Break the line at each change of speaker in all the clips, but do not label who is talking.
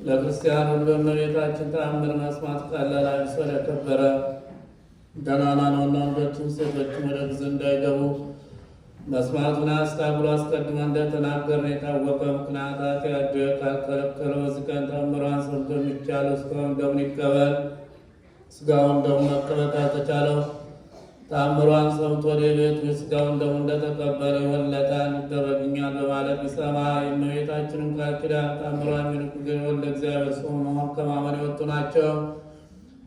ለክርስቲያን ሁሉ እመቤታችን ተአምር መስማት ቀላል አይምሰል፣ የከበረ ገናና ነውና ወንዶችም ሴቶችም ወደ ግዝ እንዳይገቡ መስማቱን አስታግሎ አስቀድመ እንደተናገርን የታወቀ ምክንያት ኃጢአት ካልከለከለው በዚህ ቀን ተአምሯን ሰምቶ የሚቻለው ስጋውን ደሙን ይቀበል። ስጋውን ደሙን መቀበል ካልተቻለው ተአምሯን ሰምቶ ወደ ቤቱ ስጋውን ደሙን እንደተቀበለ ይሆንለታል፣ ይደረግኛል በማለት ቢሰማ የእመቤታችንን ቃል ኪዳን ተአምሯን የሚንቁ ግን ወልደ እግዚአብሔር ሰው መሆን ከማመን የወጡ ናቸው።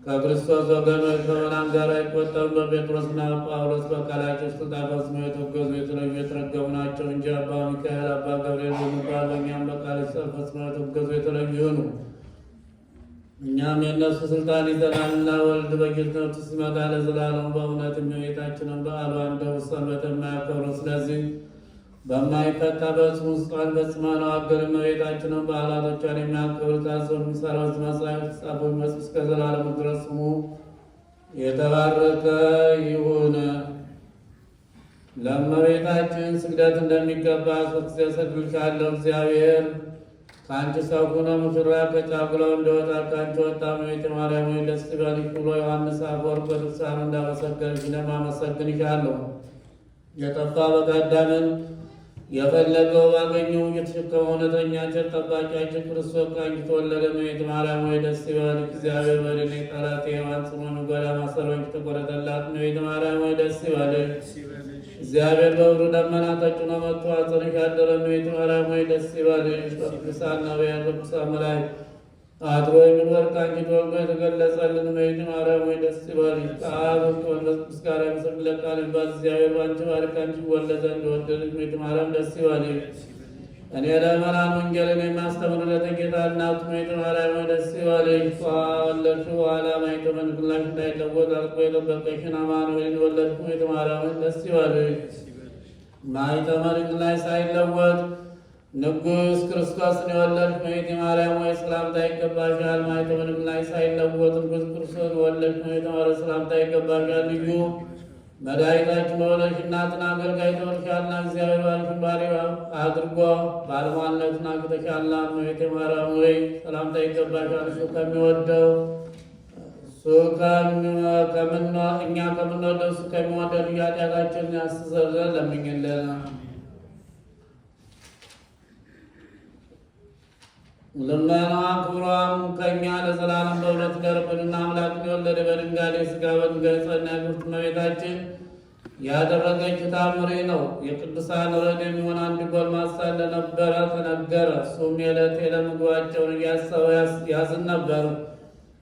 ከክርስቶስ ወገኖች ከምዕመናን ጋር አይቆጠሩም። በጴጥሮስና ጳውሎስ በቃላቸው ስልጣን ፈጽመው የተወገዙ የተለዩ የተረገሙ ናቸው እንጂ አባ ሚካኤል፣ አባ ገብርኤል በሚባል በእኛም በቃላቸው ፈጽመው የተወገዙ የተለዩ ይሁኑ። እኛም የእነሱ ስልጣን ይዘናልና ወልድ በጌትነቱ ሲመጣ ለዘላለሙ በእውነት እመቤታችንን በዓሏን እንደ ሰንበት የማያከብሩ ስለዚህ በማይፈታ በጽኑ ቃል ፈጽመነው አገር እመቤታችንን በዓላቶቿን የሚያከብር ታዞ የሚሰራው መጽሐፍ የተጻፈው ይመስል እስከ ዘላለሙ ድረስ ስሙ የተባረከ ይሁን። ለእመቤታችን ስግደት እንደሚገባ ሶስት ጊዜ እሰግድልሻለሁ። እግዚአብሔር ከአንቺ ሰው ሆኖ ሙሽራ ከጫጉላው እንደወጣ ከአንቺ ወጣ። እመቤቴ ማርያም ሆይ ደስ ይበልሽ ብሎ ዮሐንስ አፈወርቅ በድርሳኑ እንዳመሰገንሽ እኔም አመሰግንሻለሁ። የጠፋ በግ አዳምን የፈለገው ባገኘው የተሸከመው እውነተኛ ቸር ጠባቂያችን ክርስቶስ ከአንቺ ተወለደ። እመቤቴ ማርያም ሆይ ደስ ይበልሽ። እግዚአብሔር በድኔ ጠላት ሔዋን ጽኑ የሚጎዳ ማሰሮ ተቆረጠላት። እመቤቴ ማርያም ሆይ ደስ ይበልሽ። እግዚአብሔር በብሩ ደመና ተጭኖ መጥቶ አጽንሽ ያደረ። እመቤቴ ማርያም ሆይ ደስ ይበልሽ። በቅዱሳን ነቢያት በቅዱሳን መላእክት አድሮ የሚኖር ከአንቺ ተወልዶ የተገለጸልን እመቤቴ ማርያም ሆይ ደስ ይበልሽ። ከአብ ከመንፈስ ቅዱስ ጋር የሚሰግድለት ቃል የሚባል እግዚአብሔር በአንቺ ባርክ አንቺ ይወለድ ዘንድ ወደደች። እመቤቴ ማርያም ደስ ይበልሽ። እኔ ለምዕመናን ወንጌልን የማስተምርለት ጌታ እናቱ እመቤቴ ማርያም ሆይ ደስ ይበልሽ። ከወለድሽው በኋላ ማኅተመ ድንግልናሽ እንዳይለወጥ አጥብቆ የጠበቀሽን አማኑኤልን የወለድሽ እመቤቴ ማርያም ሆይ ደስ ይበልሽ። ማኅተመ ድንግልናሽ ሳይለወጥ ንጉሥ ክርስቶስን የወለድሽ እመቤቴ ማርያም ሆይ ሰላምታ ይገባሻል። ማኅተመ ድንግልናሽ ሳይለወጥ ንጉሥ ክርስቶስን የወለድሽ እመቤቴ ማርያም ሰላምታ ይገባሻል። ልዩ መድኃኒታችን በወለድሽ እናትን አገልጋይ ተወልሻልና እግዚአብሔር ባልሽን ባሪያ አድርጎ ባለሟልነትን አግኝተሻልና እመቤቴ ማርያም ሆይ ሰላምታ ይገባሻል። እሱ ከሚወደው እኛ ከምንወደው እሱ ከሚወደው ልዩ ኃጢአታችንን ያስተሰርይ ዘንድ ለምኝልን። ልመናዋ ክብሯም ከእኛ ለዘላለም በእውነት ይደርብንና አምላክን የወለደ በድንጋሌ ሥጋ በድንጋሌ ጸና ክብርት እመቤታችን ያደረገችው ተአምር ነው። የቅዱሳን ረድ የሚሆን አንድ ጎልማሳ እንደነበረ ተነገረ። እሱም የዕለት የዕለት ምግባቸውን እያሰበ ያዝን ነበር።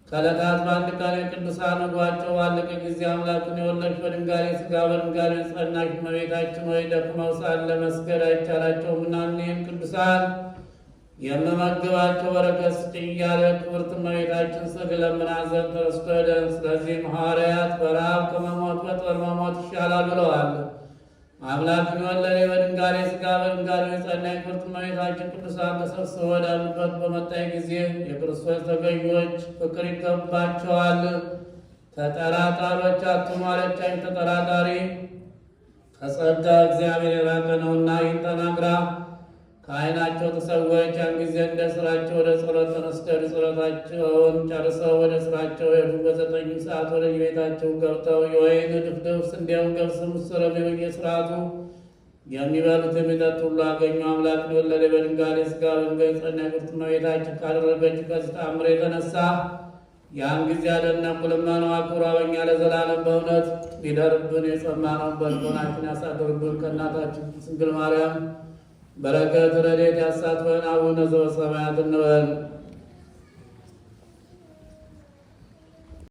ከዕለታት በአንድ ቀን የቅዱሳን ምግባቸው ባለቀ ጊዜ አምላክን የወለድሽ በድንጋሌ ሥጋ በድንጋሌ ጸናሽ እመቤታችን ሆይ ደክመው ሳለ መስገድ አይቻላቸውምና እኒህን ቅዱሳን የምመግባቸው በረከት ስጭኝ እያለ ክብርት እመቤታችን ስግ ለምና ዘንድ ተነስቶ ሄደ። ስለዚህም ሐዋርያት በረሃብ ከመሞት በጦር መሞት ይሻላል ብለዋል። አምላክን የወለደ በድንጋሌ ሥጋ በድንጋሌ የጸና ክብርት እመቤታችን ቅዱሳን ተሰብስበው ወዳሉበት በመጣ ጊዜ የክርስቶስ ተገዢዎች ፍቅር ይገባቸዋል፣ ተጠራጣሪዎች አትሁኑ አለቻቸው። ተጠራጣሪ ከጸጋ እግዚአብሔር የራቀ ነውና ይህን ተናግራ ከዓይናቸው ተሰወረች። ያን ጊዜ እንደ ስራቸው ወደ ጸሎት ተነስተው ጸሎታቸውን ጨርሰው ወደ ስራቸው ሄዱ። በ9 ሰዓት ወደ ቤታቸው ገብተው የወይን ድፍድፍ፣ ስንዴውን፣ ገብስም፣ ምስርም በየስርዓቱ የሚበሉት የሚጠጡ ሁሉ አገኙ። አምላክን የወለደ በድንጋሌ ሥጋ በድንጋሌ የጸና ክብርት እመቤታችን ካደረገችው ከዚህ ተአምር የተነሳ ያን ጊዜ አደነቁ። ልመናዋ ክብሯ በእኛ ለዘላለም በእውነት ይደርብን። የሰማነውን በልቦናችን ያሳድርብን። ከእናታችን ድንግል ማርያም በረከት ረድኤት ያሳትፈን። አቡነ ዘበሰማያት እንበል።